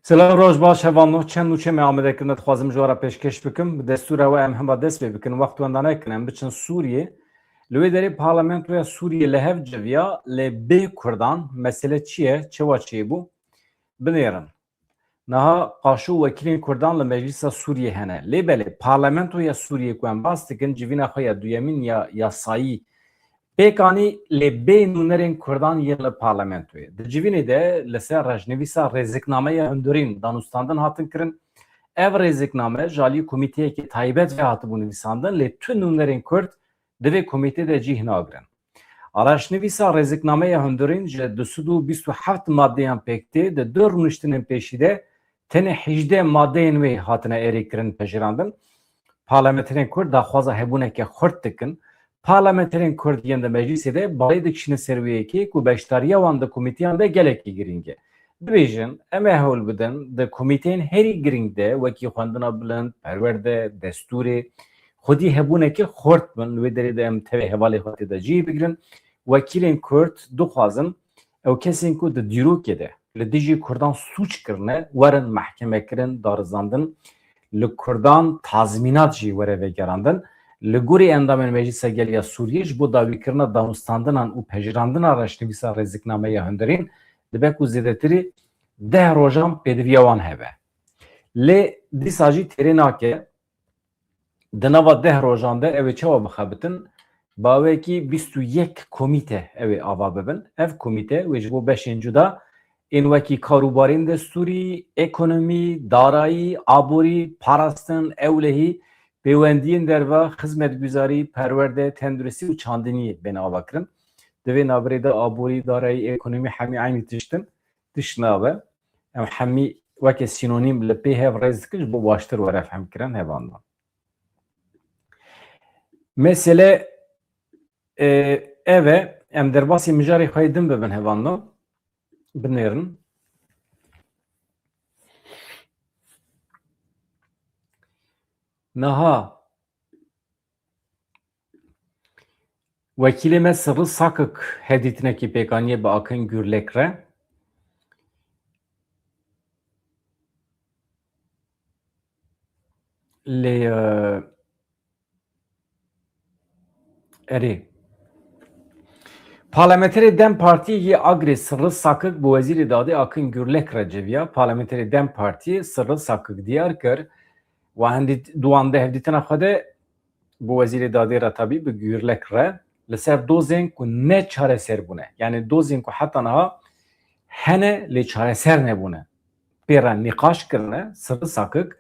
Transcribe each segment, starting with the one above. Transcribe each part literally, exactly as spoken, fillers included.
Silav, roj baş hevalno. Çend nûçe me amade kirine dixwazim ji we re pêşkêş bikim. Bi destûra we em hema dest pê bikin. Wext wenda nekin, em biçin Sûriyê. Li wê derê parlamentoya Sûriyê li hev civiya, lê bê Kurdan mesele çi ye, çawa çêbû? Binêrin. Niha qaşo wekîlên Kurdan li Meclîsa Sûriyê hene. Lê belê parlamentoya Sûriyê ku em bas dikin, civîna xwe ya duyemîn ya yasayî pêk anî, lê bê nûnerên Kurdan yên li parlamentoyê. Di civînê de li ser rejnivîsa rêziknameya hundirîn danûstandin hatin kirin. Ev rêzikname ji alî komîteyekê taybet ve hatibû nivîsandin, lê tu nûnerên Kurd di vê komîtê de cih nagrin. Rejnivîsa rêziknameya hundirîn ji du sed û bîst û heft madeyan pêk tê, di du rûniştinên pêşî de tenê hejdeh madeyên wê hatine erêkirin, pejirandin. Parlamenterên Kurd daxwaza hebûneke xurt dikin. Parlamenterên Kurd yên di meclîsê de balê dikişînin ser wê yekê ku beşdariya wan di komîteyan de gelekî girîng e. Dibêjin, em ê hewl bidin di komîteyên herî girîng de, wekî xwendina bilind, perwerde, destûrê, xwedî hebûneke xurt bin, li wê derê de em tevê hevalê xwe tê de cihê bigirin. Wekîlên Kurd dixwazin ew kesên ku di dîrokê de li dijî Kurdan sûc kirine, werin mehkemekirin, darizandin, li Kurdan tazmînat jî were vegerandin. Li gorî endamên Meclîsa Gel ya Sûriyê, ji bo dawîkirina danûstandinan û pejirandina rejnivîsa rêziknameya hundirîn, dibe ku zêdetirî deh rojan pêdiviya wan hebe. Lê dîsa jî têrê nake, di nava deh rojan de ew ê çawa bixebitin? Bawekî bîst û yek komîte ew ê ava bibin. Ev komîte wê ji bo beşên cuda ên wekî karûbarên destûrî, ekonomî, darayî, aborî, parastin, ewlehî, pêwendiyên derve, xizmetguzarî, perwerde, tenduristî û çandiniyê bên avakirin. Di vê navberê de aborî, darayî, ekonomî hemî eynî tişt in, tişt nabe. Em hemî weke sînonîm li pê hev rêz dikin, ji bo baştir were fehmkirin hevalno. Mesele, e, ev e, em derbasî mijarê xwe yê din bibin hevalno. Binêrin. Niha Wekîlê me Sirri Sakik hevdîtinekî pêk aniye bi Akın Gürlek re. Lê, e, erê. Parlamenterê DEM Partî yê Agirê Sirri Sakik bi Wezîrê Dadê Akın Gürlek re civiya. Parlamenterê DEM Partî Sirri Sakik diyar kir, wa hindî di wan de hevdîtina xwe de bi Wezîrê Dadê re, tabî bi Gürlek re, li ser dozên ku ne çareser bûne, yanî dozên ku heta niha hene lê çareser nebûne, pê re nîqaş kirine. Sirri Sakik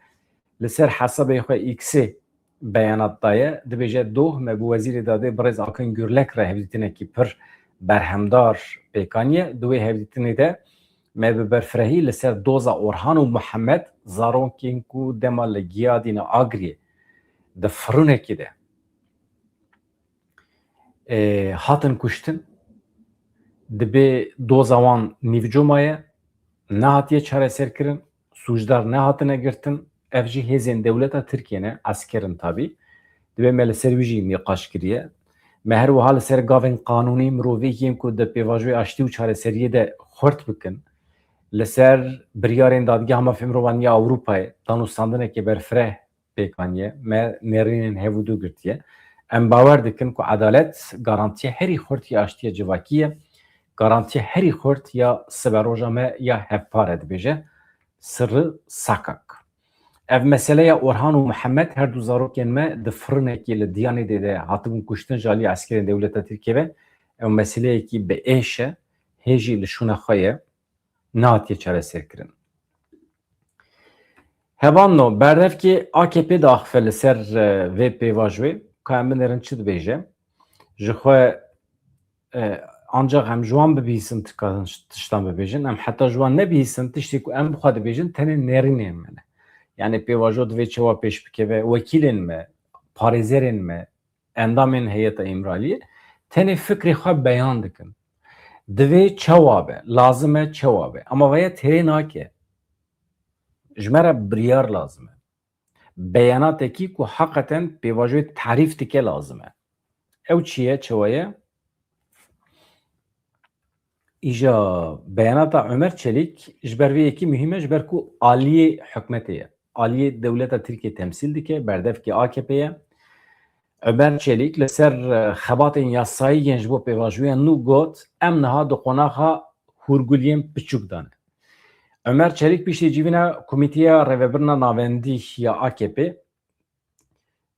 li ser hesabê xwe X-ê beyanat daye, dibêje, doh me bi Wezîrê Dadê birêz Akın Gürlek re hevdîtinekî pir berhemdar pêk aniye. Di wê hevdîtinê de me bi berfirehî li ser doza Orhan û Muhammed, zarokên ku dema li Giyadîna Agiriyê di firûnekê de, e, hatin kuştin, dibê doza wan nîvco maye, nehatiye çareserkirin, sûcdar nehatine girtin. Ev jî hêzên dewleta Tirkiyê ne, esker in tabî. Dibê me li ser wî jî nîqaş kiriye. Me her wiha li ser gavên qanûnî, mirovî yên ku di pêvajoyê aştî û çareseriyê de xurt bikin, li ser biryarên Dadgeha Mafê Mirovan ya Ewropayê danûstandinekê berfireh pêk aniye. Me nêrînên hev û du girtiye. Em bawer dikin ku edalet garantiya herî xurt ya aştiya civakî ye, garantiya herî xurt ya siberoja me ya hevpar e, dibêje Sirri Sakak. Ev meseleya Orhan û Mihemed, her du zarokên me di firûnekê li Diyanê de, de hatibûn kuştin ji alî eskerên dewleta Tirkiyê ve, ew meseleyekî bi êş e, hê jî li şûna xwe ye, nehatiye çareserkirin. Hevalno, berdevkê A K P diaxife li ser, e, vê pêvajoyê, ka em binêrin çi dibêje. Ji xwe, e, ancak em ji wan bibihîsin dikarin tiştan bibêjin. Em heta ji wan nebihîsin, tiştê ku em bi xwe dibêjin tenê nêrînên me ne. Yanî pêvajo divê çawa pêş bikeve, wekîlên me, parêzerên me, endamên Heyeta Îmraliyê tenê fikrê xwe beyan dikin. Divê çawa be, lazim e çawa be. Ama veye têrê nake. Ji me re biryar lazim e. Beyanatekî ku heqeten pêvajoyê tarîf dike lazim e. Ew çi ye, çawa ye? Îja beyanata Ömer Çelik ji ber vê yekî muhîm e, ji ber ku aliyê hikûmetê ye. Aliyê dewleta Tirkiyê temsîl dike, berdevkê A K P ye. Ömer Çelik li ser, e, xebatên yasayî yên ji bo pêvajoya nû got, em niha di qonaxa hûrguliyên piçûk de ne. Ömer Çelik piştî civîna Komîteya Rêvebirina Navendî ya A K P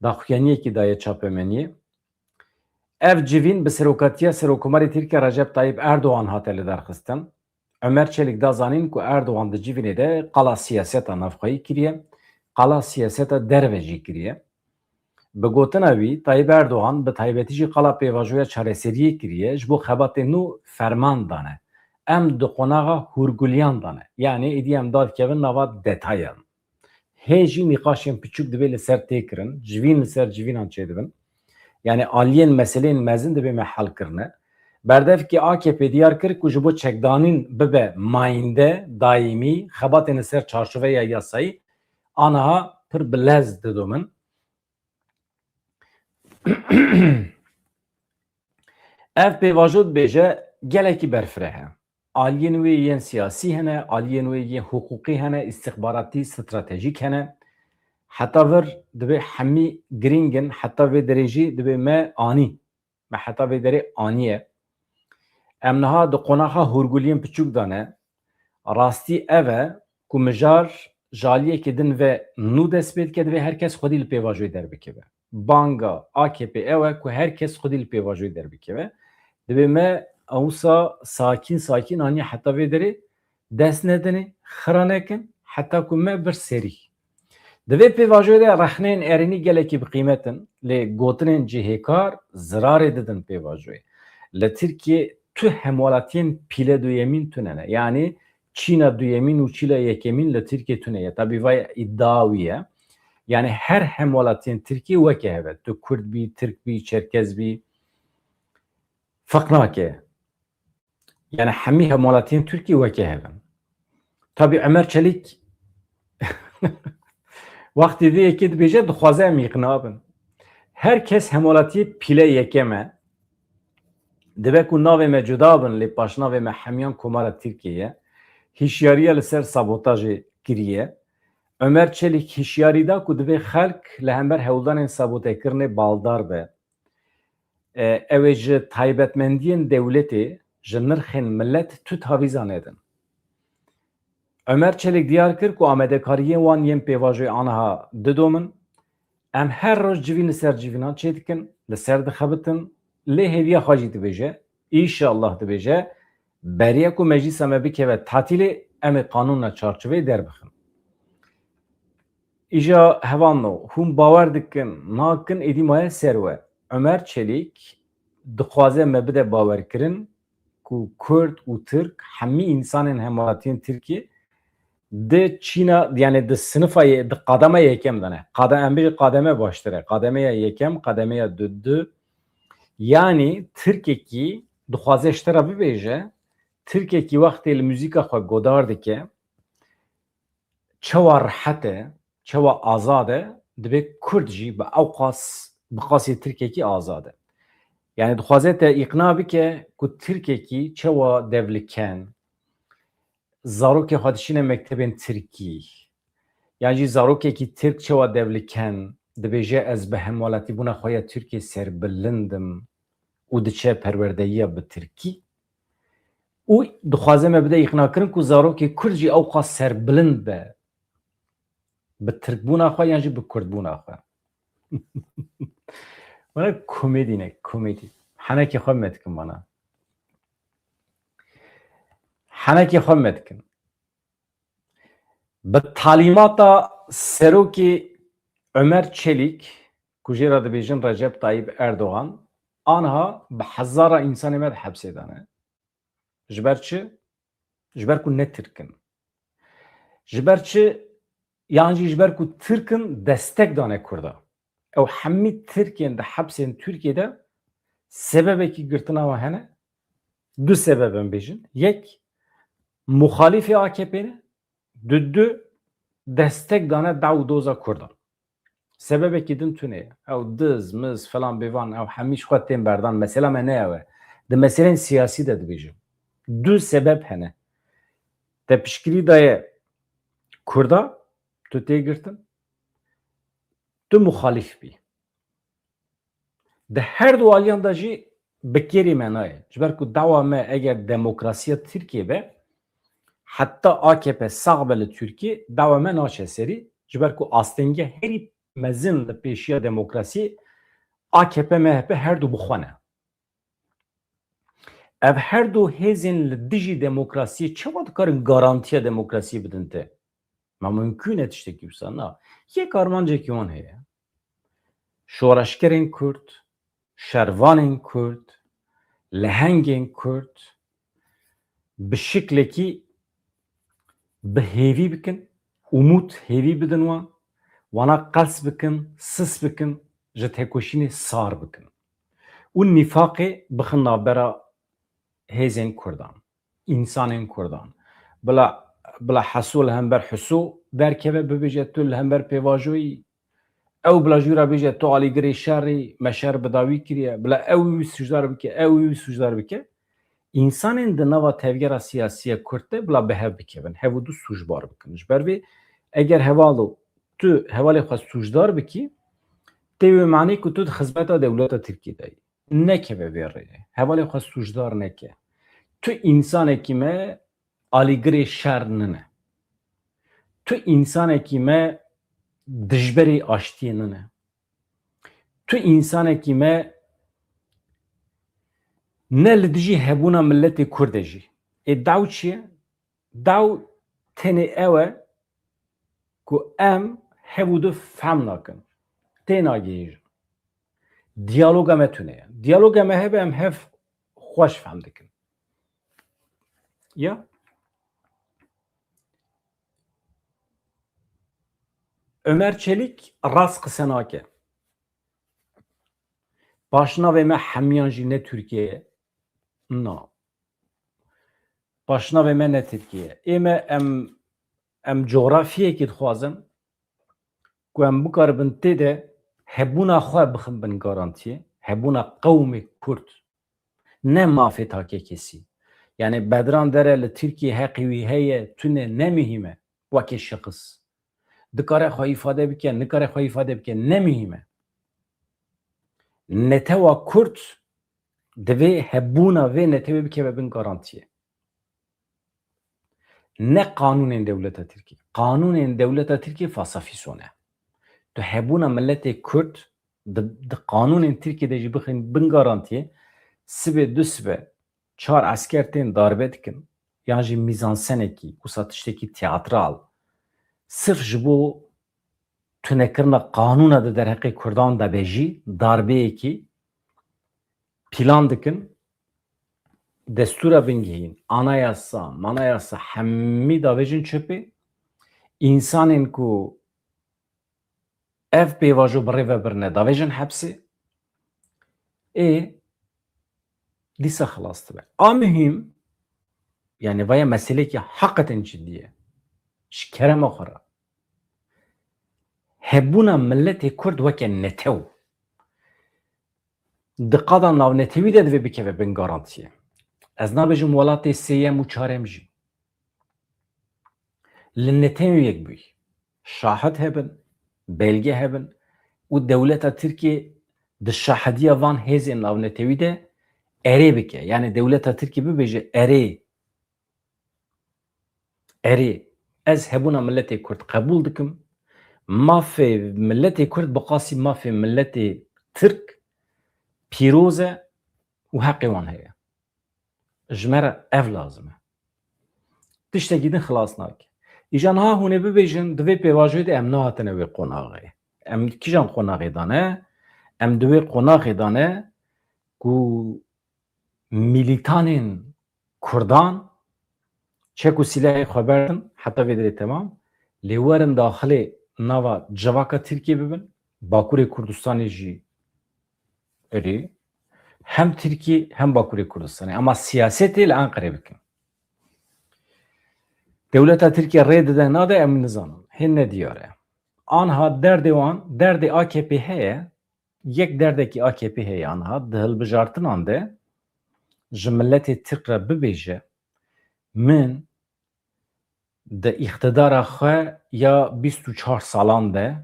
daxuyaniyekî daye çapemeniyê. Ev civîn bi serokatiya Serokkomarê Tirkiye Recep Tayyip Erdogan hate lidarxistin. Ömer Çelik da zanîn ku Erdogan di civînê de qala siyaseta navxweyî kiriye, qala siyaseta derve jî kiriye. Bi gotina wî, Tayyip Erdogan bi taybetî jî qala pêvajoya çareseriyê kiriye, ji bo xebatê nû ferman dane. Em di qonaxa hûrguliyan de ne. Yanî êdî em dadikevin nava detayan. Hê jî nîqaşên piçûk divê li ser tê kirin, civîn li ser civînan çêdibin. Yanî aliyên meseleyên mezin divê me hel kirine. Berdevkê A K P diyar kir ku ji bo çekdanîn bibe mayînde, daîmî, xebatên li ser çarçoveya yasayî aniha pir bi lez didomin. Ev pêvajo dibêje gelekî berfireh e. Aliyên wê yên siyasî hene, aliyên wê yên hiqûqî hene, îstixbaratî, stratejîk hene. Heta vir divê hemî girîng in, heta vê derê jî divê me anî. Me heta vê derê aniye. Em niha di qonaxa hûrguliyên piçûk de ne. Rastî ev e ku mijar ji aliyekî din ve nû dest pê dike, divê her kes xwedî li pêvajoyê derbikeve. Banga A K P ew e ku her kes xwedî li pêvajoyê derbikeve. Divê me ewsa sakîn sakîn aniye heta vê derê dest nedinê, xira nekin, heta ku me bir serî. Di vê pêvajoyê de rexneyên erênî gelekî bi qîmet in, lê gotinên cihêkar zirarê didin pêvajoyê. Li Tirkiyê tu hemwelatiyên pîle duyemîn tune ne. Yanî Çîna duyemîn û Çîna yekemîn li Tirkiyê tune ye. Tabî vay îdia wî ye. Yanî her hemwelatiyên Tirkiyê weke hev e. Tu Kurd bî, Tirk bî, Çerkez bî, ferq nake. Yani hemî hemwelatiyên Tirkiyê weke hev in. Tabî Ömer Çelik wextê vê yekê dibêje, dixwaze em îqna bin. Her kes hemwelatiyê pîle yekem e. Dibe ku navê me cuda bin, lê paşnavê me hemiyan Komara Tirkiyê ye. Hişyariya li ser sabotajê kiriye. Ömer Çelik hişyarî da ku divê xelk li hember hewldanên sabotekirinê baldar be. E, ew ê ji taybetmendiyên dewletê, ji nirxên milet tu tavîza nedin. Ömer Çelik diyar kir ku amadekariyên wan yên pêvajoyê aniha didomin. Em her roj civîn li ser civînan çêdikin, li ser dixebitin, lê hêviya xwe jî dibêje, îşallah dibêje, beriya ku meclîsa me bikeve tatîlê, em ê qanûna çarçoveyê derbixin. Îja hevano, hûn bawer dikin, nakin, êdî maye ser we. Ömer Çelik dixwaze me bide bawerkirin ku Kurd û Tirk hemî însanên hemwelatiyên Tirkiyê di çîna, yani di sinifa ye-, di qademe yekem de ne. Qade-, em bêjin qademe baştir e. Qademeya yekem, qademeya du, du. Yani Tirkekî dixwaze ji te re bibêje, Tirkekî wextê li muzîka xwe godar dike, çawa rehet e, çawa azad e, divê Kurd jî bi ew qas, bi qasî Tirkekî azad e. Yani dixwaze te îqna bike ku Tirkekî çawa devliken, zarokê xwe dişîne mektebên Tirkî, yan jî zarokekî Tirk çawa devliken, dibêje ez bi hemwelatîbûna xwe ya Tirkiyê serbilind im û diçe perwerdeyiya bi Tirkî. Û dixwaze me bide îqnakirin ku zarokê Kurd jî ew qas serbilind be bi Tirkbûna xwe yan jî bi Kurdbûna xwe. Mana komedî ne, komedî. Henekê xwe me dikin mana. Henekê xwe me dikin. Bi talîmata serokê Ömer Çelik, ku jê re dibêjin Recep Tayyip Erdogan, aniha bi hezara însanê me di hepsê de ne. Ji ber çi? Ji ber ku ne Tirk in. Ji ber çi? Yan jî ji ber ku Tirk in destek dane Kurda. Ew hemî Tirkên di hepsên Tirkiyê de sebebekî girtina wan hene. Du sebeb em bêjin. Yek, muxalîfê A K P ne. Du, du, destek dane daw û doza Kurdan. Sebebekî din tune ye. Ew diz, miz, filan bêvan, ew hemî ji xwe tên berdan. Mesela me ne ew e. Di meselên siyasî de dibêjim. Du sebeb hene. Te piştgirî daye Kurda, tu tê girtin, tu muxalîf bî. Di her du aliyan de jî bi kêrî me nayê. Ji ber ku dawa me eger demokrasiya Tirkiyê be, heta A K P sax be li Tirkiyê, dawa me naçe serî. Ji ber ku astengî herî mezin li pêşiya demokrasiyê A K P M H P her du bi xwe ne. Ev her du hêzên li dijî demokrasiyê çawa dikarin garantiya demokrasiyê bidin te? Ma mimkûn e tiştekî wisa? Na. Yek armancekî wan heye. Şoreşgerên Kurd, şervanên Kurd, lehengên Kurd bi şiklekî bi hêvî bikin, umût hêvî bidin wan, wana qels bikin, sis bikin, ji tekoşînê sar bikin. Û nîfaqê bixin navbera hêzên Kurdan, însanên Kurdan. Bila, bila Heso li hember Huso derkeve, bibêje tu li hember pêvajoyî, ew bila jû re bêje tu alîgirê şerî, me şer bi dawî kiriye, bila ew wî sûcdar bike, ew wî sûcdar bike. Însanên di nava tevgera siyasî ya Kurd de bila bi hev bikevin, hev û du sûcbar bikin. Ji ber vê eger hevalo tu hevalê xwe sûcdar bikî, tê wê manê ku tu di xizmeta dewleta Tirkiyê de yî. Nekeve vê rêyê. Hevalê xwe sûcdar neke. Tu însanekî me alîgirê şer nine. Tu însanekî me dijberê aştiyê nine. Tu însanekî me ne li dijî hebûna miletê Kurd e jî. Ê daw çi ye? Daw tenê ew e ku em hev û du fehm nakin. Tê nagihîjin. Diyaloga me tune ye. Diyaloga me hebe em hev xweş fehm dikin. Ya. Ömer Çelik rast qise nake. Paşnavê me hemiyan jî ne Tirkiye ye. Na. Paşnavê me ne Tirkiye ye. Ê me em, em coğrafyayekê dixwazin ku em bikaribin tê de hebûna xwe bixin bin garantiyê, hebûna qewmê Kurd. Ne mafê takê kesî. Yani Bedran Dere li Tirkiyê heqê wî heye, tune, ne muhîm e. Wekî şexs. Dikare xwe îfade bike, nikare xwe îfade bike, ne muhîm e. Netewa Kurd divê hebûna vê netewê bikeve bin garantiyê. Ne qanûnên dewleta Tirkiyê. Qanûnên dewleta Tirkiyê fasafîson e. Tu hebûna miletê Kurd di, di qanûnên Tirkiyê de jî bixin bin garantiyê, sibê du sibe çar esker tên darbe dikin, yan jî mîzansenekî, wisa tiştekî teatral, sirf ji bo tunekirina qanûna di derheqê Kurdan de be jî darbeyekî plan dikin, destûra bingehîn, anayasa, manayasa hemî davêjin çöpê. Însanên ku ev pêvajo bi rê ve birine, davêjin hepsê. Ê, dîsa xilas dibe. A muhîm, yani vaya meselekî heqeten cidî ye. Ji kerema xwe re. Hebûna miletê Kurd weke netew di qada navnetewî de divê bikeve bin garantiyê. Ez nabêjim welatê sêyem û çarem jî. Li netewê yek bûyî. Şahid hebin, belge hebin û dewleta Tirkiyê di şahidiya van hêzên navnetewî de erê bike. Yani dewleta Tirkiyê bibêje erê, erê, ez hebûna miletê Kurd qebûl dikim. Mafê miletê Kurd bi qasî mafê miletê Tirk pîroz e û heqê wan heye. Ji me re ev lazim e. Tiştekî din xilas nake. Îja niha hûn ê bibêjin, di vê pêvajoyê de em nehatine wê qonaxê. Em di kîjan qonaxê de ne? Em di wê qonaxê de ne ku milîtanên Kurdan çek û sîlehê xwe berdin, heta vê derê temam, lê werin daxilê nava civaka Tirkiyê bibin, Bakurê Kurdistanê jî erê, hem Tirkiyê hem Bakurê Kurdistanê. Ema siyasetê li Enqerê bikin. Dewleta Tirkiye rê dide nade, em nizanin. Hê ne diyar e. Anha derdê wan, derdê A K P heye, yek derdekî A K P heye anha, di hilbijartinan de ji miletê Tirk re bibêje, min di îqtidara xwe ya bîst û çar salan de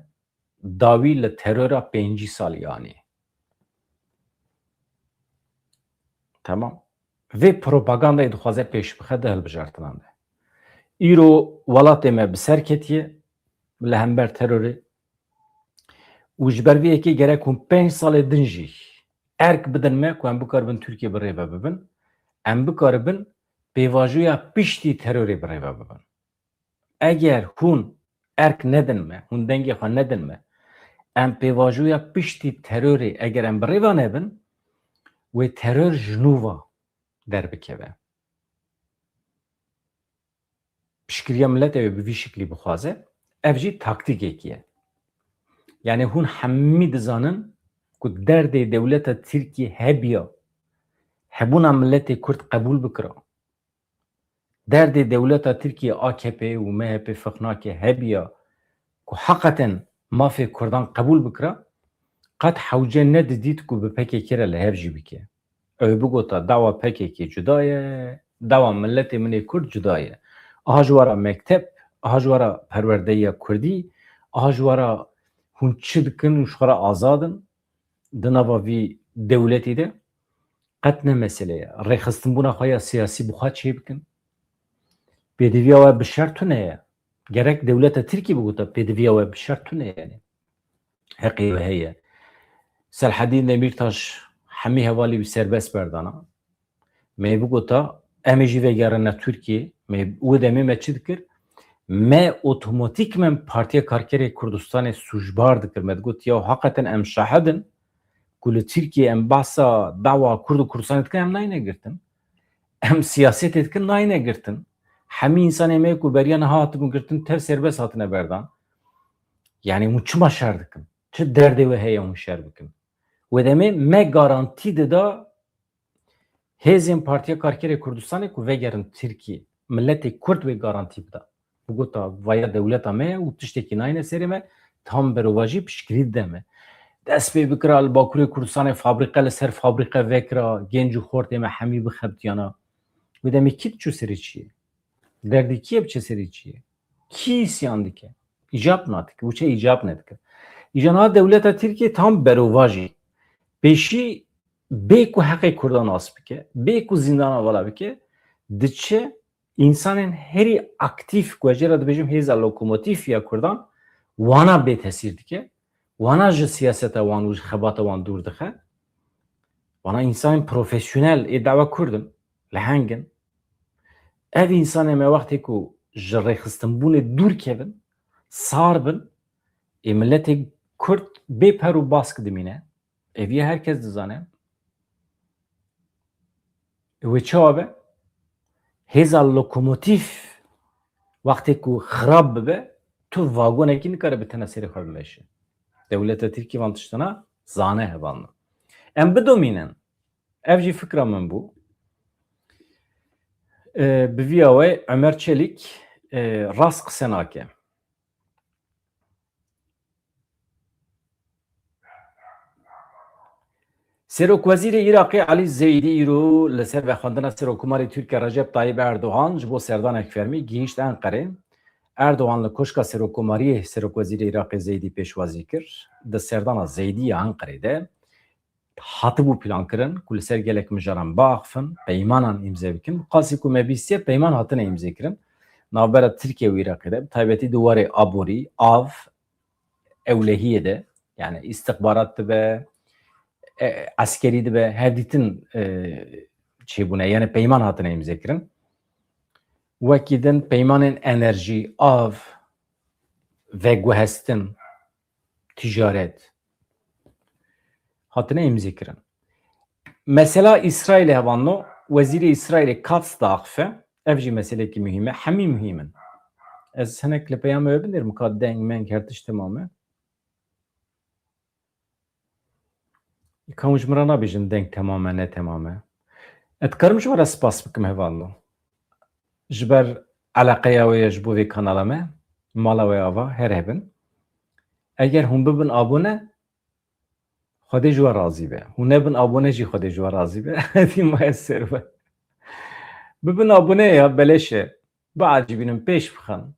dawî li terora pêncî salî anî. Tamam. Vê propagandayê dixwaze pêş bixe di hilbijartinan de. Îro welatê me bi ser ketiye li hember terorê û ji ber vê yekê gerek hûn pênc salê din jî erk bidin me ku em bikaribin Tirkiye bi rê ve bibin. Em bikaribin pêvajoya piştî terorê bi rê ve bibin. Eger hûn erk nedin me, hûn dengê xwe nedin me, em pêvajoya piştî terorê eger em bi rê ve nebin, wê teror ji nû ve derbikeve. Piştgiriya miletê wê bi vî şiklî bixwaze, ev jî taktîkekî ye. Yanî hûn hemî dizanin ku derdê dewleta Tirkiyê hebiya hebûna miletê Kurd qebûl bikira. Derdê dewleta Tirkiyê A K P û M H P fixnakê hebiya ku heqeten mafê Kurdan qebûl bikira, qet hewce nedidît ku bi P K K re li hev jî bike. Ew ê bigota dawa P K K cuda ye, dawa miletê min ê Kurd cuda ye. Aha ji we re mekteb, aha ji we re perwerdeyiya Kurdî, aha ji we re hûn çi dikin û ji xwe re azad in di nava vî dewletî de. Qet ne mesele ye. Rêxistinbûna xwe ya siyasî bi xwe çêbikin. Pêdiviya we bi şer tune ye. Gerek dewleta Tirkî bigota pêdiviya we bi şer tune ye. Heqê we heye. Selhedîn Demîrtaş hemî hevalî wî serbest berdana. Me bigota, em ê jî vegerine Tirkiyê. Me wê demê me çi dikir? Me otomatîkmen Partiya Karkerê Kurdistanê sûcbar dikir. Me digot, ya heqeten em şahid in ku li Tirkiyê em behsa dawa Kurd û Kurdistanê dikin, em nayne girtin. Em siyasetê dikin, nayne girtin. Hemî însanê me ku beriya niha hatibûn girtin, tev serbest hatine berdan. Yanî hûn çima şer dikin? Çi derdê we heye hûn şer bikin? Wê demê me garantî dida hêzên Partiya Karkerê Kurdistanê ku vegerin Tirkiyê. Miletê Kurd wê garantî bida. Bigota, vaya dewleta me ye û tiştekî nayne serê me, tam berovajî piştgirî dide me. Dest pê bikira li Bakurê Kurdistanê fabrîqe li ser fabrîqe vekira, genc û xortê me hemî bixebitiyana. Wê demê kî diçû serê çiyê? Derdê kî ye biçe serê çiyê? Kî îsyan dike? Îcab nadike. Û çi îcab nedike? Îja niha dewleta Tirkiyê tam berovajî. Pêşî bê ku heqê Kurdan nas bike, bê ku zîndana vala bike, diçe însanên herî aktîf ku ez jê re dibêjim hêza lokomotîf ya Kurdan, wana bêtesîr dike, wana ji siyaseta wan û ji xebata wan dûr dixe. Wana însanên profesyonel ê dawa Kurd in, leheng in. Ev însanê me wextê ku ji rêxistinbûnê dûr kevin, sar bin, ê miletê Kurd bê per û bask dimîne. Ev yê her kes dizane. Wê çawa be? Hêza lokomotîf wextê ku xirab bibe, tu vagonekî nikare bi tena serê xwe bimeşe. Dewleta Tirkî van tiştana zane hevalno. Em bidomînin. Ev jî fikra min bû. E, bi viya we Ömer Çelik, e, rast qise nake. Serokwezîrê Iraqê Elî Zeydî îro li ser vexwendina Serokkomarê Tirkiye Recep Tayyip Erdogan ji bo serdanek fermî gihîşt Enqerê. Erdogan li Koşka Serokkomariyê Serokwezîrê Iraqê Zeydî pêşwazî kir. Di serdana Zeydî ya Enqerê de hatibû plankirin ku li ser gelek mijaran biaxifin, peymanan îmze bikin. Qasî ku me bîstiye peyman hatine îmzekirin. Navbera Tirkiye û Iraqê de, bi taybetî di warê aborî, av, ewlehiyê de, yani îstixbarat dibe, e, eskerî dibe, hevdîtin, e, çêbûne, yani peyman hatine îmzekirin. Wekî din peymanên enerjî, av, veguhestin, ticaret hatine îmzekirin. Mesela Îsraîlê hevalno, wezîrê Îsraîlê Katz diaxife, ev jî meselekî muhîm e, hemî muhîm in. Ez hinek li peyamê we binêrim, ka deng meng her tişt temam e. Ka hûn ji min re nabêjin deng temam e, ne temam e. Ez dikarim ji we re spas bikim hevalno. Ji ber eleqeya we ye ji bo vê kanala me, mala we ava, her hebin. Eger hûn bibin abone, Xwedê ji we razî be. Hûn nebin abone jî Xwedê ji we razî be. Hevî maye ser we. Bibin abone ya, beleş e. Biacibînin, pêş bixin.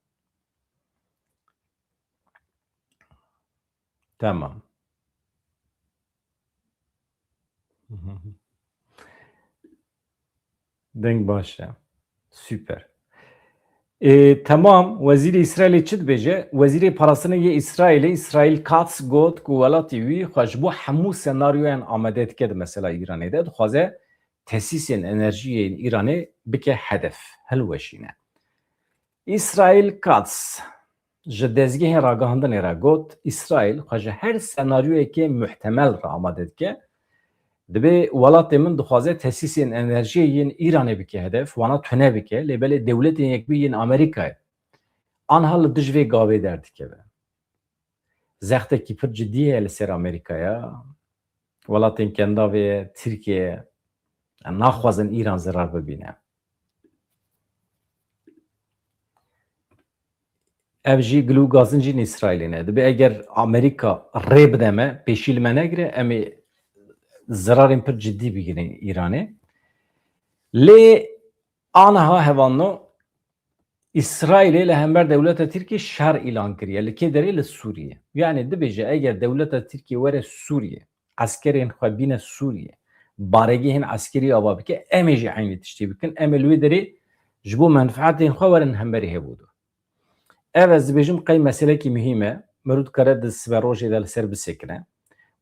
Tamam. Deng baş e. Süper. E, tamam, Wezîrê Îsraîlê çi dibêje? Wezîrê Parastinê yê Îsraîlê, Îsraîl Katz, got ku welatê wî xwe ji bo hemû senaryoyan amade dike di mesela Îranê de. Dixwaze tesîsên enerjiyê yên Îranê bike hedef, hilweşîne. Îsraîl Katz ji dezgehên ragihandinê re got, Îsraîl xwe ji her senaryoyekê muhtemel re amade dike. Dibê welatê min dixwaze tesîsên enerjiyê yên Îranê bike hedef, wana tune bike, lê belê Dewletên Yekbûyî yên Amerîkayê anha li dij vê gavê derdikeve. Zextekî pir cidî heye li ser Amerîkaya. Welatên Kendavê, Tirkiye naxwazin Îran zirar bibîne. Ev jî gil û gazin jî Îsraîlê ne. Dibê eger Amerîka rê bide me, pêşî li me negire, em ê zirarên pir cidî bigirîn Îranê. Lê aniha hevalno Îsraîlê li hember dewleta Tirkiyê şer îlan kiriye. Li kê derê? Li Sûriyê. Yani dibêje eger dewleta Tirkiyê were Sûriyê, eskerên xwe bîne Sûriyê, baregehên eskerî ava bike, em ê jî eynî tiştî bikin. Em ê li wê derê ji bo menfaetên xwe werin hemberî hevûdu. Ev ez dibêjim qey meselekî muhîm e. Mirov dikare di siberojê de li ser bisekine.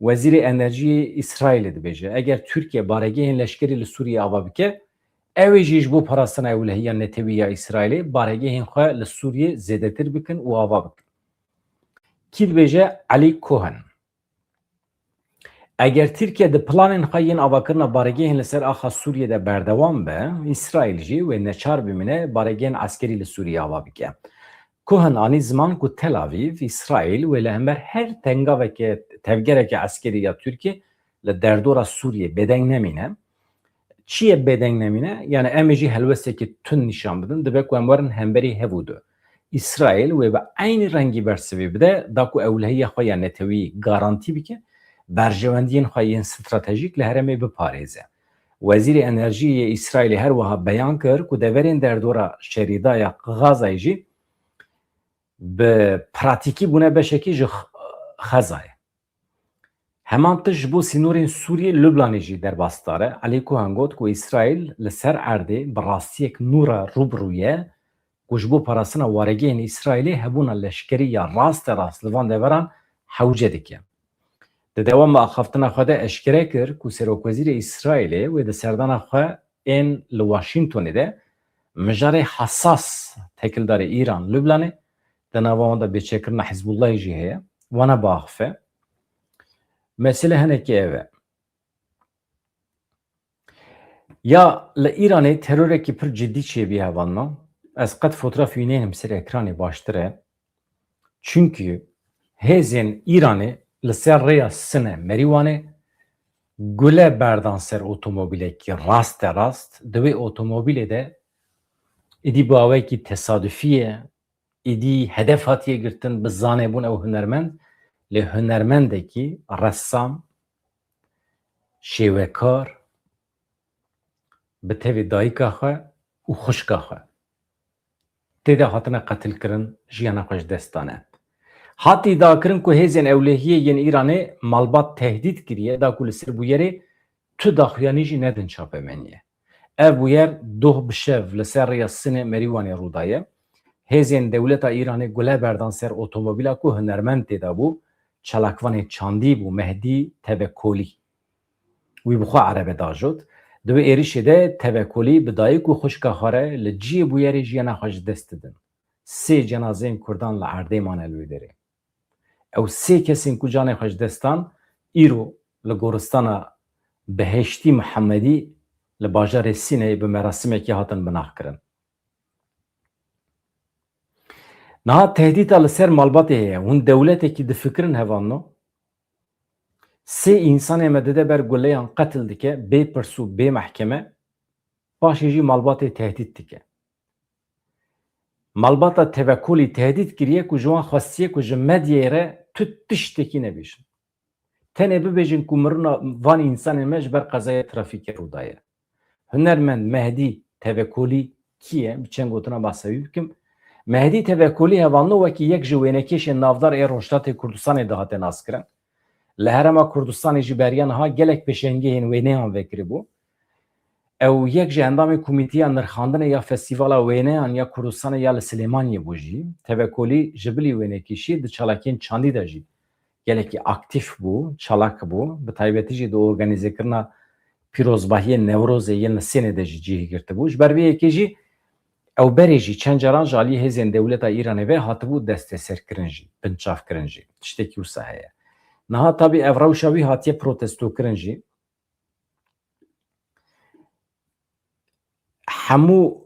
Wezîrê Enerjiyê Îsraîlê dibêje, eger Tirkiye baregehên leşkerî li Sûriyê ava bike, ew ê jî ji bo parastina ewlehiya netewî ya Îsraîlê baregehên xwe li Sûriyê zêdetir bikin û ava bikin. Kî dibêje? Elî Cohen. Eger Tirkiye di planên xwe yên avakirina baregehên li ser axa Sûriyê de berdewam be, Îsraîl jî wê neçar bimîne baregehên eskerî li Sûriyê ava bike. Cohen anî ziman ku Tel Avîv, Îsraîl wê li hember her tengaveke, tevgereke eskerî ya Tirkiyê li derdora Sûriyê bêdeng nemîne. Çi ye bêdeng nemîne? Yani em ê jî helwestekî tund nîşan bidin, dibe ku em werin hemberî hev û du. Îsraîl wê bi eynî rengî bersivê bide, da ku ewlehiya xwe ya netewî garantî bike, berjewendiyên xwe yên stratejîk li herêmê biparêze. Wezîrê Enerjiyê yê Îsraîlê her wiha beyan kir ku deverên derdora şerîda ya Gazayê jî bi pratîkî bûne beşekî ji x-, xezayê. Heman tişt ji bo sînorên Sûriyê, Lublanê jî derbasdar e. Elî Cohen got ku Îsraîl li ser erdê bi rastiyek nû re rû bi rû ye ku ji bo parastina waregehên Îsraîlê hebûna leşkerî ya rasterast li van deveran hewce dike. Di dewama axaftina xwe de eşkere kir ku Serokwezîrê Îsraîlê wê di serdana xwe ên li Washingtonê de mijarê hesas têkildarê Îran, Lublanê, di nava wan de bêçekirina Hizbullahê jî heye, wana biaxife. Mesele hinekî ev e. Ya li Îranê terorekî pir cidî çêbî hevalno. Ez qet fotoğraf wî nênim ser ekranê, baştir e. Çunkî hêzên Îranê li ser rêya Sine Merîwanê gule berdan ser otomobîlekî raste rast. Di wê otomobîlê de êdî bi awayekî tesadufî ye, êdî hedef hatiye girtin, bi zanebûn ew hunermend, lê hunermendekî ressam, şêwekar, bi tevî dayika xwe û xwişka xwe tê de hatine qetilkirin, jiyana xwe ji dest dane. Hat îdiakirin ku hêzên ewlehiyê yên Îranê malbat tehdît kiriye, da ku li ser bûyerê tu daxuyanî jî nedin çapemeniyê. Ev bûyer doh bi şev li ser rêya Sinê Merîwanê rû daye. Hêzên dewleta Îranê gule berdan ser otomobîla ku hunermend tê de bû, çalakvanê çandî bû, Mehdî Tevekolî. Wî bi xwe erebe diajot. Di wê êrişê de Tevekolî bi dayik û xwişka xwe re li cihê bûyerê jiyana xwe ji dest didin. Sê cenazeyên Kurdan li erdê mane li wê derê. Ew sê kesên ku canê xwe ji dest dan, îro li goristana Behiştî Mihemedî li bajarê Sîneyê bi merasimekê hatin binaxkirin. Niha tehdîta li ser malbatê heye. Hûn dewletekî difikirin hevalno? Sê însanê me dide ber guleyan, qetil dike, bê pirs û bê mehkeme, paşê jî malbatê tehdît dike. Malbata Tevekolî tehdît kiriye ku ji wan xwestiye ku ji medyayê re tu tiştekî nebêjin. Tenê bibêjin ku mirina van însanên me ji ber qezaya trafîkê rû daye. Hunermend Mehdî Tevekolî kî ye? Bi çend gotina behsa wî bikim. Mehdî Tevekolî hevano wekî yek ji wênekêşên navdar ê Rojhilatê Kurdistanê dihate naskirin. Li Herêma Kurdistanê jî beriya niha gelek pêşengehên wêneyan vekiribû. Ew yek ji endamên Komîteya Nirxandinê ya Festîvala Wêneyan ya Kurdistanê ya li Silêmaniyê bû jî. Tevekolî ji bilî wênekêşî di çalakiyên çandî de jî gelekî aktîf bû, çalak bû. Bi taybetî jî di organîzekirina pîrozbahiyên Newrozê yên li Sênê de jî cihê girtibû. Ji ber vê yekê jî ew berê jî çend caran ji aliyê hêzên dewleta Îranê ve hatibû desteserkirin jî, binçavkirin jî. Tiştekî wisa heye. Niha tabî ev rewşa wî hatiye protestokirin jî. Hemû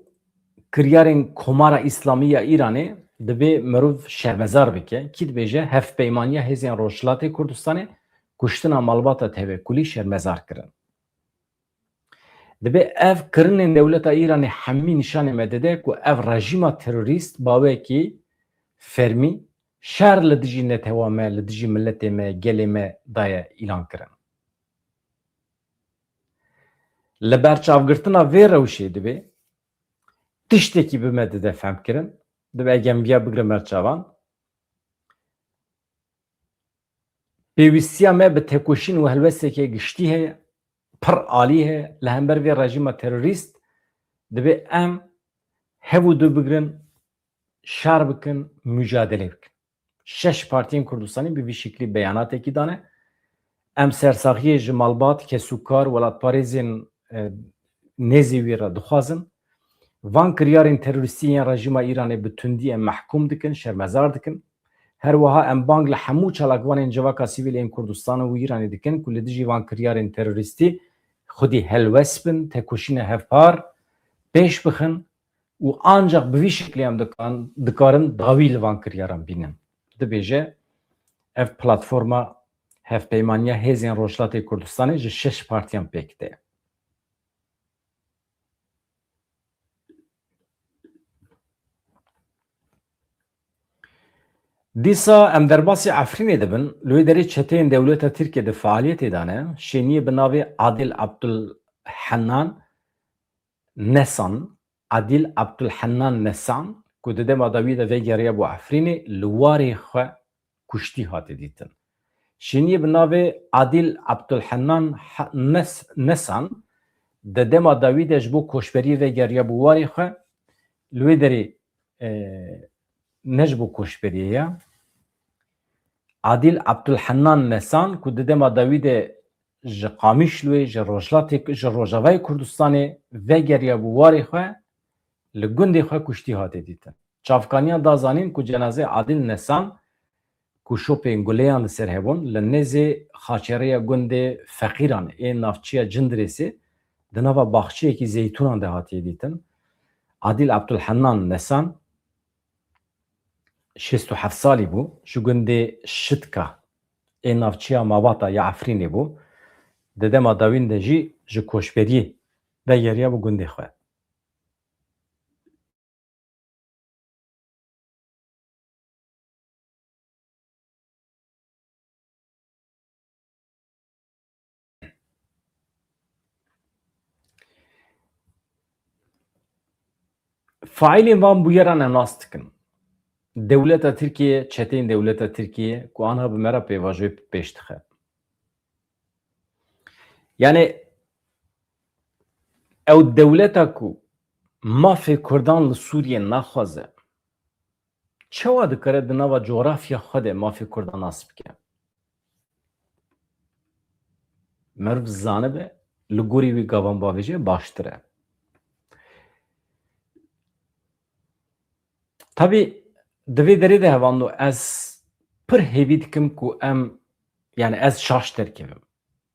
kiryarên Komara Îslamî ya Îranê divê mirov şermezar bike. Kî dibêje hevpeymaniya hêzên Rojhilatê Kurdistanê kuştina malbata Tevekulî şermezar kirin. Dibê ev kirinên dewleta Îranê hemî nîşanê me dide ku ev rejîma terorîst bawekî fermî şer li dijî netewa me, li dijî miletê me, gelê me daye îlan kirin. Li ber çavgirtina vê rewşê dibê tiştekî bi me dide fehmkirin, dibê eger em viya bigrin ber çavan. Pêwîstiya me bi tekoşîn û helwesteke giştî heye, pir alî heye. Li hember vê rejîma terorîst dibê em hev û du bigrin, şer bikin, mucadele bikin. Şeş partiyên Kurdistanê bi vî şiklî beyanatekî dane. Em sersaxiyê ji malbat, kesûkar, welatparêzên, e, nêzî wî re dixwazin. Van kiryarên terorîstî yên rejîma Îranê bi tundî em mehkûm dikin, şermezar dikin. Her wiha em bang li hemû çalakvanên civaka sivîl ên Kurdistan û Îranê dikin ku li dijî van kiryarên terorîstî xwedî helwest bin, tekoşîna hevpar pêş bixin û ancaq bi vî şeklê em dikan-, dikarin dawî li van kiryaran bînin. Dibêje, ev platforma Hevpeymaniya Hêzên Rojhilatê Kurdistanê ji şeş partiyan pêk tê. Dîsa em derbasî Efrînê dibin, li wê derê çeteyên dewleta Tirkiyê di fealiyetê de ne. Şêniyê bi navê Adil Abdulhennan Nesan, Adil Abdulhennan Nesan, ku di dema dawî de vegeriya bû Efrînê, li warê xwe kuştî hate dîtin. Şêniyê bi navê Adil Abdulhennan Ha-, Nes-, Nesan di dema dawî de ji bo koçberiyê vegeriya bû warê xwe, li wê derê, e, ne ji bo koçberiyê ye. Adil Abdulhennan Nesan ku di dema dawî de ji Qamişloyê, ji Rojhilatê, ji Rojavayê Kurdistanê vegeriya bû warê xwe, li gundê xwe kuştî hate dîtin. Çavkaniyan da zanîn ku cenazeyê Adil Nesan ku şopên guleyan li ser hebûn, li nêzê xaçerêya gundê Feqîran ê navçeya Cindirêsê di nava baxçeyekî zeytûnan de hatiye dîtin. Adil Abdulhennan Nesan şêst û heft salî bû, ji gundê Şitka ê navçeya Mabata ya Efrînê bû. Di dema dawîn de jî ji koçberiyê vegeriyabû gundê xwe. Faîlên van bûyeran em nas dikin. Dewleta Tirkiye, çeteyên dewleta Tirkiye ku anha bi me re pêvajoyê pêş dixe. Yani ew dewleta ku mafê Kurdan li Sûriyê naxwaze, çawa dikare di nava coğrafya xwe de mafê Kurdan nas bike? Meriv zanibe, li gorî wî gavan bavêje baştir e. Tabî di vê derê de hevando ez pir hêvî dikim ku em, yani ez şaş derkevim.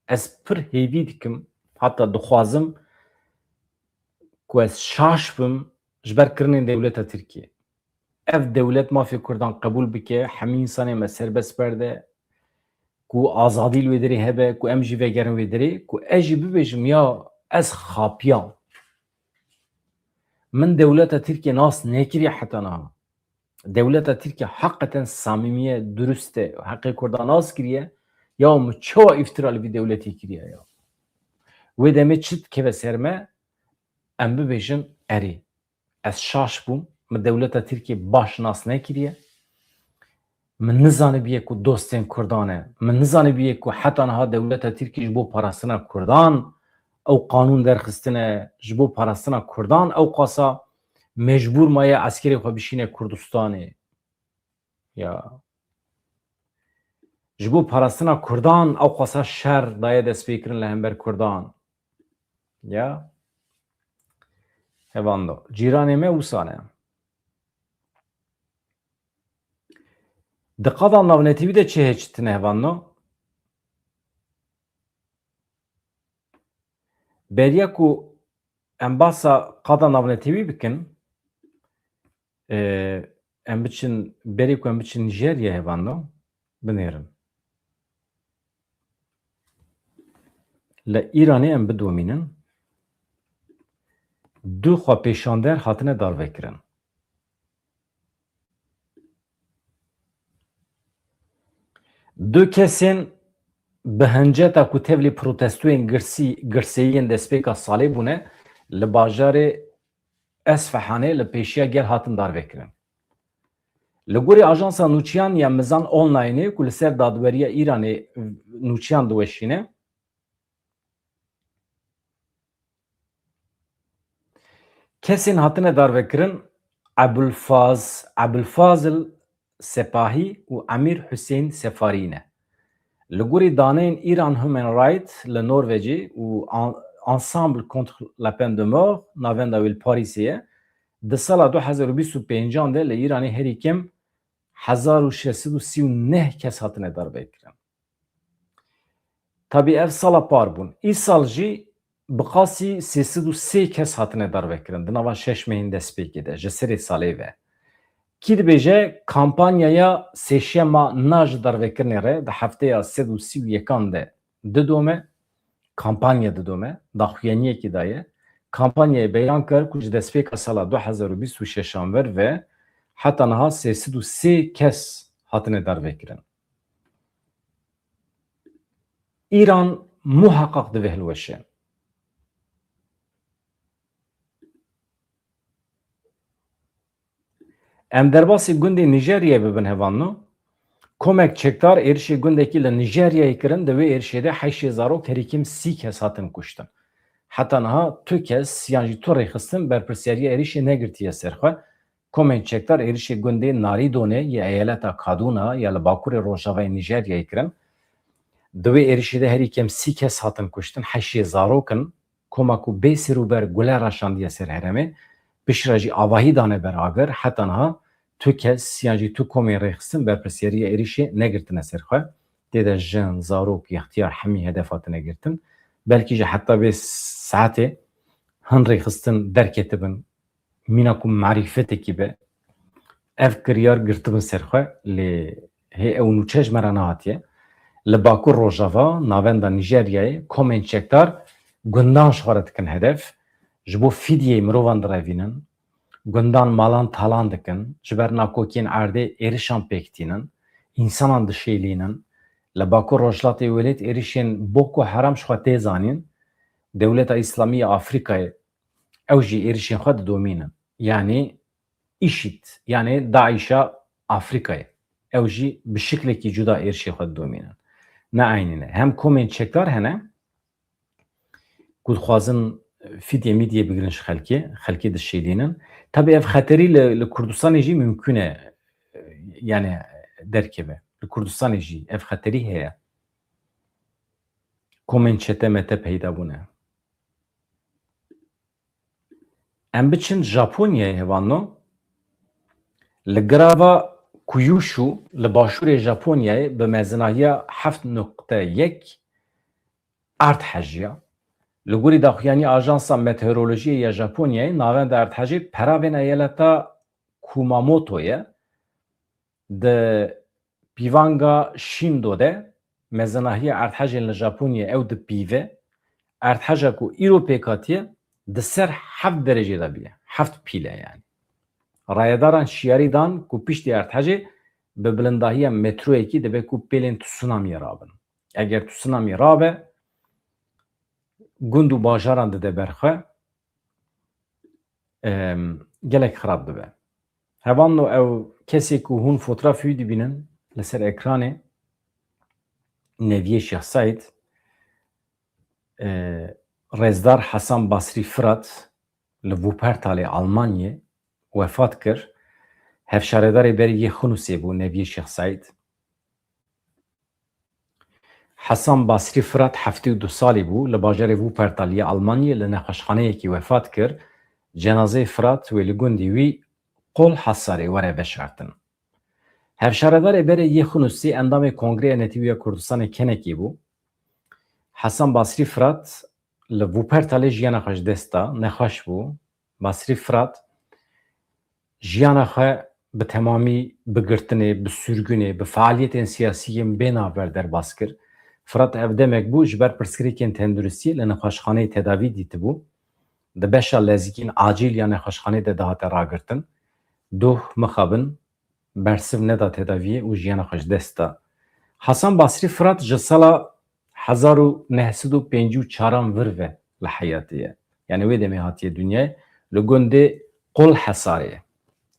Ez pir hêvî dikim, hatta dixwazim ku ez şaş bim ji ber kirinên dewleta Tirkiyê. Ev dewlet mafê Kurdan qebûl bike, hemî însanê me serbest berde, ku azadî li wê derê hebe, ku em jî vegerin wê derê, ku ez jî bibêjim, ya ez xapiyam. Min dewleta Tirkiye nas nekiriye heta niha. Dewleta Tirkiye heqeten samîmiye, durust e, heqê Kurdan nas kiriye. Ya min çawa îftira li vî dewletê kiriye ya? Wê demê çi dikeve ser me? em bibêjin, erê, ez şaş bûm, min dewleta Tirkiyê baş nas nekiriye, min nizanibiye ku dostên Kurdan e, min nizanibiye ku heta niha dewleta Tirkiyê ji bo parastina Kurdan ew qanûn derxistine, ji bo parastina Kurdan ew qasa mecbûr maye eskerê xwe bişîne Kurdistanê. Ya. Ji bo parastina Kurdan ew qasa şer daye destpêkirin li hember Kurdan. Ya. Hevando. Cîranê me wisa ne. Di qada navnetewî de çi heye çi tine hevando? Beriya ku em basa qada navnetewî bikin, e, em biçin, berê ku em biçin Nîjeryayê hevando, binêrin. Li Îranê em bidomînin, du xwepêşander hatine darvekirin. Du kesên bi hinceta ku tevlî protestoyên girsî, girseyî yên destpêka salê bûne, li bajarê Esfehanê li pêşiya gel hatin darvekirin. Li gorî ajansa nûçiyan ya Mizan Onlineê ku li ser dadweriya Îranê nûçiyan diweşîne, kesên hatine darvekirin Ebulfaz, Ebulfazil Sepahî û Emîr Husên Sefarî ne. Li gorî daneyên Iran Human Rights li Norvecê û An-, Ensemble contre la peine de mort, navenda wê li Parîsê ye, di sala du hezar û bîst û pêncan de li Îranê herî kêm hezar û şeş sed û sî û neh kes hatine darvekirin. Tabî ev sala par bûn. Îsal jî bi qasî sê sed û sê kes hatine darvekirin di nava şeş mehên destpêkê de, ji serê salê ve. Kî dibêje, kampanyaya sêşema na ji darvekirinê re di hefteya sed û sî û yekan de didome, kampanya didome, daxuyaniyekî daye. Kampanyayê beyan kir ku ji destpêka sala du hezar û bîst û şeşan ver ve heta niha sê sed û sê kes hatine darvekirin. Îran muheqeq divê hilweşe. Em derbasî gundê Nîjeryayê bibin hevalno. Komek çekdar êrişê gundekî li Nîjeryayê kirin, di wê êrişê de heşê zarok herî kêm sî kes hatin kuştin. Heta niha tu kes yan jî tu rêxistin berpirsiyariya êrişê negirtiye ser xwe. Komên çekdar êrişê gundê Naridonê yê eyaleta Kaduna ya li bakurê rojavayê Nîjeryayê kirin. Di wê êrişê de herî kêm sî kes hatin kuştin, heşê zarok in. Koma ku bê serûber gule raşandiye ser herêmê, piştre jî avahî dane ber agir, heta niha tu kes yan jî tu komên rêxistin berpirsiyariya êrişê negirtine ser xwe. Tê de jin, zarok, yextiyar hemî hedef hatine girtin. Belkî jî heta vê saetê hin rêxistin derketibin, mîna ku marîfetekî be, ev kiryar girtibin ser xwe, lê hê ew nûçe ji me re nehatiye. Li Bakur Rojava, navenda Nîjeryayê, komên çekdar gundan ji xwe re dikin hedef, ji bo fîdyeyê mirovan direvînin, gundan malan talan dikin, ji ber nakokiyên erdê êrişan pêk tînin, însanan dişêlînin. Li Bakur Rojhilatê welêt êrişên Boko Haram ji xwe tê zanîn, Dewleta Îslamî ya Afrîkayê, ew jî êrişên xwe didomînin. Yanî îşîd, yanî DAIŞa Afrîkayê. Ew jî bi şiklekî cuda êrişê xwe didomînin. Ne eynî ne. Hem komên çekdar hene ku dixwazin fîdyê mîdyê bigirin ji xelkê, xelkê dişêlînin. Tabî ev xeterî li, li Kurdistanê jî mimkûn e, yanî derkeve. Li Kurdistanê jî ev xeterî heye. Komên çete mete peyda bûne. Em biçin Japonyayê hevalno. Li girava Kyushu li başûrê Japonyayê bi mezinahiya heft nuqte yek erd hejiya. Li gorî daxuyaniya Ajansa Meteorolojiyê ya Japonyayê, navenda erdhejê peravên eyaleta Kumamoto ye. Di pîvanga Şîndo de mezinahiya erdhejên li Japonyayê ew dipîve. Erdheja ku îro pêk hatiye di ser heft derecê de bûye. Heft pîl e yanî. Rayedaran şiyarî dan ku piştî erdhejê bi bilindahiya metroyekî dibe ku pêlên tsunamiyê rabin. Eger tsunamî rabe, gund û bajaran dide ber xwe. em, gelek xirab dibe. Hevano ew kesê ku hûn fotrafê wî dibînin li ser ekranê, Neviyê Şêx Seîd, e, Rêzdar Hasan Basrî Firat li Wuppertalê Almanyê wefat kir. Hevşaredarê berê yê Xinûsê bû, Neviyê Şêx Seîd. Hasan Basrî Firat heftê û du salî bû, li bajarê Wuppertal yê Almanyê li nexweşxaneyekî wefat kir. Cenazeyê Firat wê li gundê wî Qol Hesarê were veşartin. Hevşaredarê berê yê Xinûsê endamê Kongreya Netewî ya Kurdistanê Kenekê bû. Hasan Basrî Firat li Wuppertalê jiyana xwe ji dest da, nexweş bû. Basrî Firat jiyana xwe bi temamî bi girtinê, bi sürgûnê, bi fealiyetên siyasî yên bê navber derbas kir. Firat ev demek bû ji ber pirsgirêkên tenduristiyê li nexweşxaneyê tedavî dîtibû. Di beşa lezgîn acîl ya nexweşxaneyê de dihate ragirtin. Doh mixabin, bersiv neda tedaviyê û jiyana xwe ji dest da. Hasan Basrî Firat ji sala hezar û neh sed û pêncî û çaran vir ve li heyatê ye. Yani wê demê hatiye dinyayê, li gundê Qol Hesarê ye.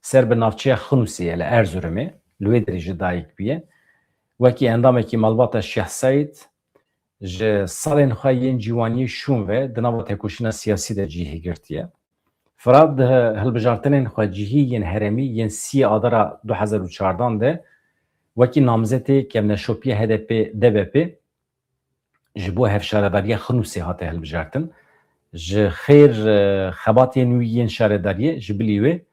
Ser bi navçeya Xinûsê ye, li Erzurumê, li wê derê jî dayik bûye. Wekî endamekî malbata Şêx Seîd, ji salên xwe yên ciwaniyê şûn ve di nava tekoşîna siyasî de cihê girtiye. Firat di hilbijartinên xwecihî yên herêmî yên sîyê Adara du hezar û çardan de wekî namzetê kevneşopiya H D P D B P ji bo hevşaredariya Xinûsê hate hilbijartin. Ji xêr, e, xebatên wî yên şaredariyê ji bilî wê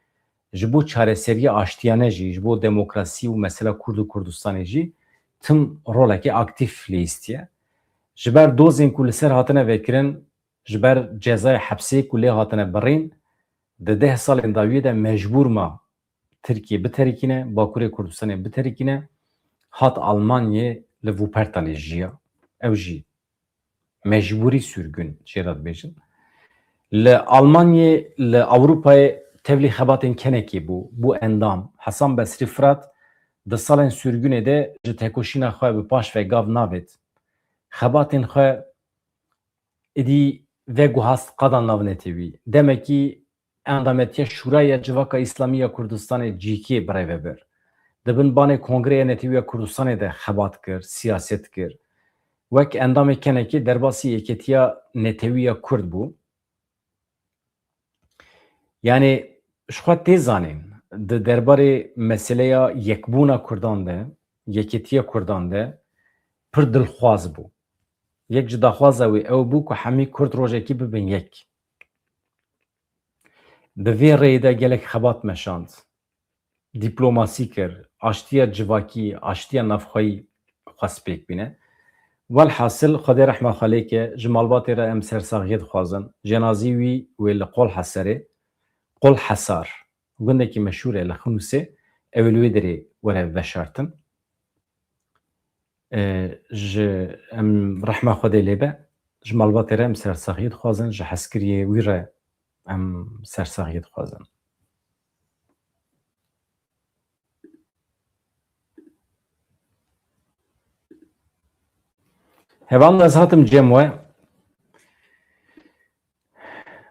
ji bo çareseriya aştiyane jî, ji bo demokrasî û mesela Kurd û Kurdistanê jî tim rolekê aktîf lihîstiye. Ji ber dozên ku li ser hatine vekirin, ji ber cezayê hepsê ku lê hatine birîn, di deh salên dawiyê de mecbûr ma Tirkiyê biterikîne, Bakurê Kurdistanê biterikîne, hat Almanyê, li Wuppertalê jiya. Ew jî mecbûrî sürgün jê re dibêjin. Li Almanyê, li Ewropayê tevlî xebatên kenekê bû, bû endam. Hasan Basrî Firat di salên sürgünê de ji tekoşîna xwe bi paş ve gav navêt. Xebatên xwe êdî veguhast qada navnetewî. Demekî endametiya Şûraya Civaka Îslamî ya Kurdistanê, cîkê, birêve bir. Di bin banê Kongreya Netewî ya Kurdistanê de xebat kir, siyaset kir. Wek endamê kenekê derbasî Yeketiya Netewî ya Kurd bû. Yani, ji xwe tê zanîn, di derbarê meseleya yekbûna Kurdan de, yeketiya Kurdan de pir dilxwaz bû. Yek ji daxwaza wî ew bû ku hemî Kurd rojekî bibin yek. Di vê rêyê de gelek xebat meşand, dîplomasî kir, aştiya civakî, aştiya navxweyî xwest pêk bîne. Welhasil, Xwedê rehma xwe lê ke, ji malbatê re em sersaxiyê dixwazin. Cenazî wî wê li Qol Heserê, Qol Hesar, gundekî meşhûr e li Xinûsê, ew ê li wê derê were veşartin. E, ji em rehma Xwedê lê be, ji malbatê re em sersaxiyê dixwazin, ji hezkiriyê wî re em sersaxiyê dixwazin. Hevalno, ez hatim cem we.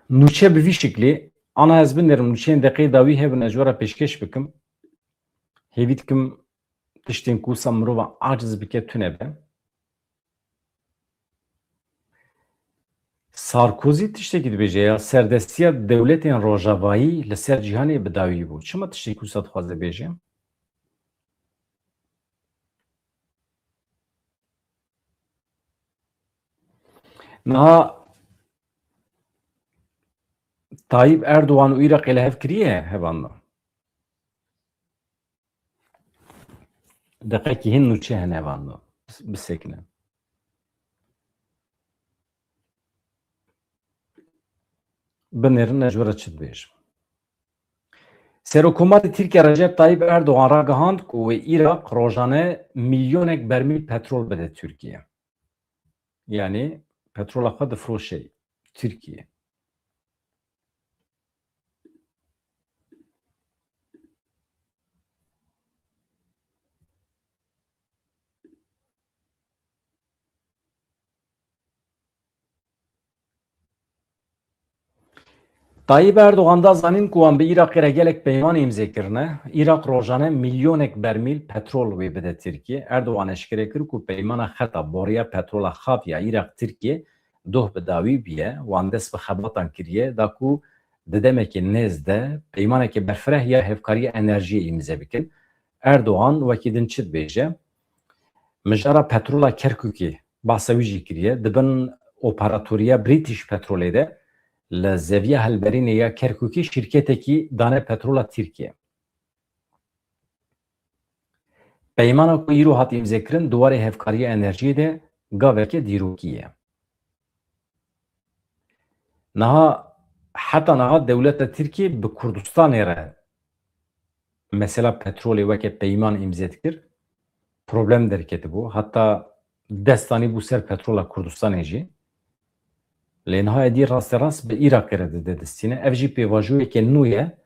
Nûçe bi vî şiklî, ana ez binêrim, nûçeyên deqeyê dawî hebin, ez ji we re pêşkêş bikim. Hêvî dikim tiştên ku wisa mirova aciz bike tune be. Sarkozy tiştekî dibêje ya, serdestiya dewletên rojavayî li ser cîhanê bi dawî bû. Çima tiştekî wisa dixwaze bêje? Niha Tayyip Erdogan û Iraqê li hev kiriye, hevalno? Deqekî hin nûçe hene, hevalno. Bisekine. Binêrin, ez ji we re çi dibêjim. Serokkomarê Tirkiye Recep Tayyip Erdogan ragihand ku wê Iraq rojane milyonek bermîl petrol bide Tirkiye. Yani petrola xwe difiroşe Tirkiye. Tayyip Erdogan da zanîn ku wan bi Iraqê re gelek peyman îmze kirine. Iraq rojane milyonek bermîl petrol wê bide Tirkiyê. Erdogan eşkere kir ku peymana xeta boriya petrola xaviya Iraq Tirkiyê doh bi dawî bûye. Wan dest bi xebatan kiriye da ku di demekê nêz de peymanekê berfireh ya hevkariya enerjiyê îmze bikin. Erdogan wekî din çi dibêje? Mijara petrola Kerkûkê, behsa wî jî kiriye, di bin operatoriya British Petrolê de li zeviya hilberînê ya Kerkûkê şîrketekî dane petrola Tirkiye. Peymana ku îro hat îmzekirin di warê hevkariya enerjiyê de gaveke dîrokî ye. Niha, heta niha dewleta Tirkiyê bi Kurdistanê re mesela petrolê weke peyman îmze dikir, problem derketibû. Heta dest danîbû ser petrola Kurdistanê jî. Lê niha êdî rasterast bi Iraqê re dide distîne. Ev jî pêvajoyeke nû ye.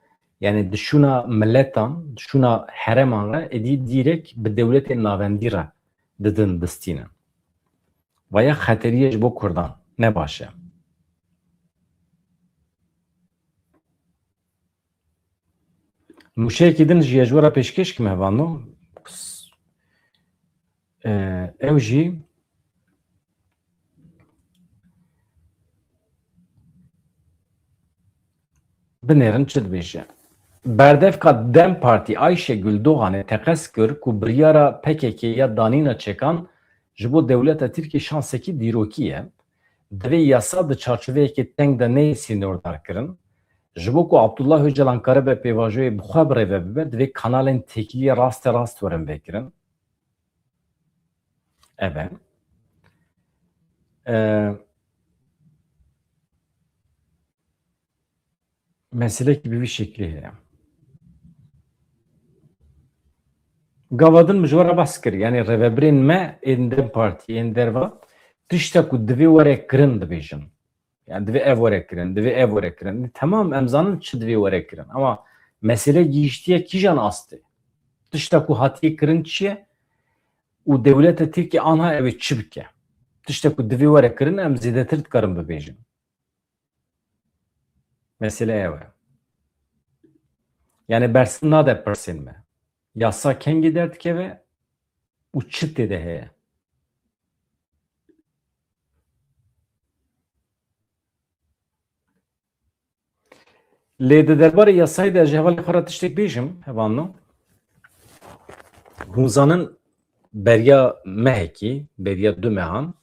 Yani di şûna miletan, di şûna hereman re êdî dîrek bi dewletên navendî re didin distînin. Vaya xeterî ye ji bo Kurdan. Ne baş e. Nûçeyekî din jî ez ji we re pêşkêş kim hevano. E, ew jî binêrin çi dibêje. Berdevka DEM Partî Ayşegül Doğanê teqez kir ku biryara P K K ya danîna çekan ji bo dewleta Tirkiyê şansekî dîrokî ye. Divê yasa di çarçoveyekê teng de neyê sînordarkirin. Ji bo ku Abdullah Ocalan karibe pêvajoyê bi xwe birêve bibe, divê kanalên têkiliyê raste rast werin vekirin. Ev e. Ee, meselekî bi vî şeklî heye. Gava din min ji we re behs kir. Yani rêvebirên me ên DEM Partî, ên derva, tişta ku divê were kirin dibêjin. Yani divê ev were kirin, divê ev were kirin. Temam, em zanin çi divê were kirin. Ama mesele gihîştiye kîjan astê? Tişta ku hatiye kirin çi ye? Û dewleta Tirkiyê anha ew ê çi bike? Tişta ku divê were kirin, em zêdetir dikarin bibêjin. Mesele ew e. Yani bersiv nade pirsên me. Yasa kengî derdikeve û çi tê de heye? Lê di derbarê yasayê de ez ji hevalê xwe re tiştek bêjim, hevalno. Hûn zanin beriya mehekî, beriya du mehan,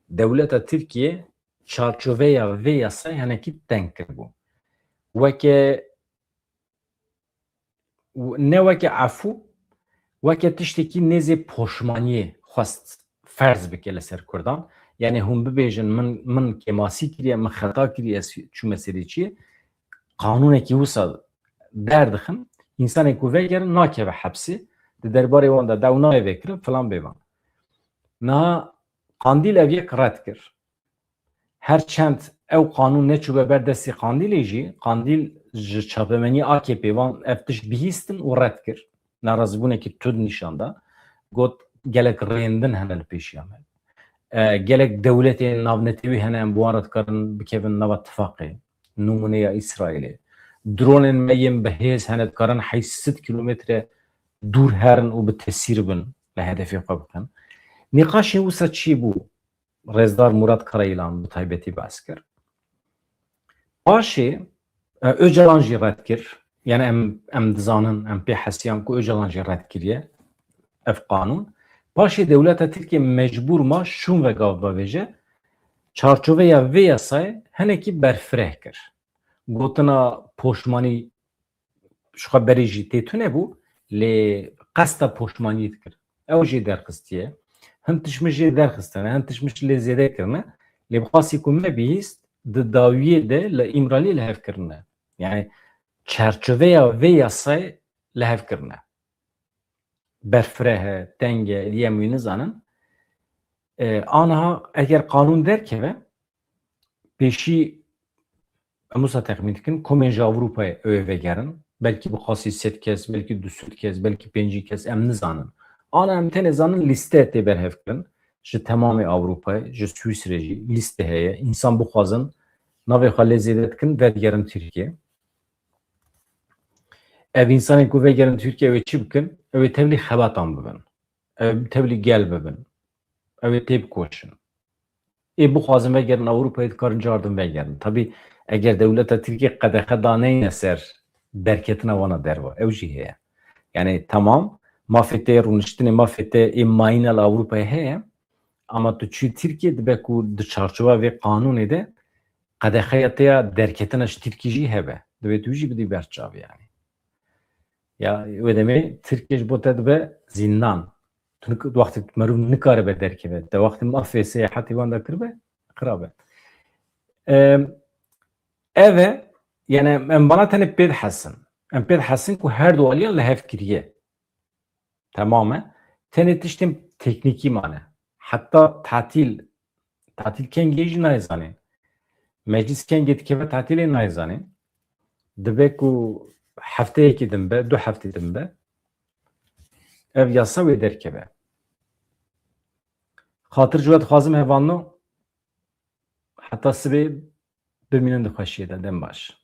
dewleta Tirkiyê çarçoveya vê yasayê hinekî teng kiribû. Weke û ne weke efû, weke tiştekî nêzê poşmaniyê xwest ferz bike li ser Kurdan. Yani hûn bibêjin, min, min kêmasî kiriye, min xeta kiriye, ez çûme serê çiyê. Qanûnekî wisa derdixin, însanê ku vegerin nakeve hepsê, di derbarê wan de dew nayê vekirin, filan bêvan. Niha Qandîl ev yek red kir. Her çend ew qanûn neçûbe ber destê Qandîlê jî, Qandîl ji çapemenî A K P'ê wan ev tişt bihîstin û red kir. Nerazîbûnekî tund nîşan da. Got, gelek rêyên din hene li pêşiya me. E, gelek dewletên navnetewî hene, em bi wan re dikarin bikevin nava tifaqê. Nimûneya Îsraîlê. Dronên me yên bi hêz hene, dikarin heyşt sed kîlometre dûr herin û bi tesîr bin, li hedefê xwe bikin. Nîqaşên wisa çi bû? Rêzdar Murat Karayilan bi taybetî behs kir. Paşê, e, Ocalan jî red kir. Yani em, em dizanin, em pê hesiyan ku Ocalan jî red kiriye ev qanûn. Paşê dewleta Tirkiye mecbûr ma şûn ve gav bavêje, çarçoveya vê yasayê hinekî berfireh kir. Gotina poşmanî ji xwe berê jî tê tune bû, lê qesta poşmaniyê dikir. Ew jê derxistiye. Hin tişt min jê derxistine, hin tişt min lê zêde kirine. Lê bi qasî ku me bihîst, di dawiyê de li Îmraliyê li hev kirine. Yani çerçoveya vê yasayê li hev kirine. Berfireh e, teng e, êdî em wî nizanin. E, aniha eger qanûn derkeve, pêşî em wisa texmîn dikin, komên ji Ewropayê ew ê vegerin. Belkî bi qasî sed kes, belkî du sed kes, belkî pêncî kes, em nizanin. Ana em tenê zanin lîste tê berhevkirin. Ji temamê Ewropayê, ji Swîsrê jî lîste heye. Însan bixwazin navê xwe lê zêde dikin, vedigerin Tirkiye. Ev însanên ku vegerin Tirkiye, ew ê çi bikin? Ew ê tevlî xebatan bibin. Ew tevlî gel bibin. Ew ê têbikoşin. Ê bixwazin vegerin Ewropayê, dikarin cardin vegerin. Tabî eger dewleta Tirkiye qedexe daneyne ser derketina wana derve. Ew jî heye. Yani tamam, mafê te rûniştinê, mafê te ê mayîna li Ewropayê heye. Ama tu çû Tirkiye, dibe ku di çarçowa vê qanûnê de qedexeya te ya derketina ji Tirkî jî hebe. Divê tu jî bidî ber çav yani. Ya wê demê Tirkiye ji bo te dibe zîndan. Tu nik-, wextê meriv nikaribe derkeve. Te wextê mafê seyahatê wan de kiribe, xirab e. Em, ev e, yani em bana tenê pê dihesin. Em pê dihesin ku her du aliyan li hev kiriye. Tamam e. Tenê tiştên teknîkî mane. Heta tatîl, tatîl kengê jî nayzanîn. Meclis kengê dikeve tatîlê nayzanîn. Dibe ku hefteyekî din be, du heftê din be, ev yasa wê derkeve. Xatir ji we dixwazim hevalno, heta sibê bimînin di xweşiyê de, dem baş.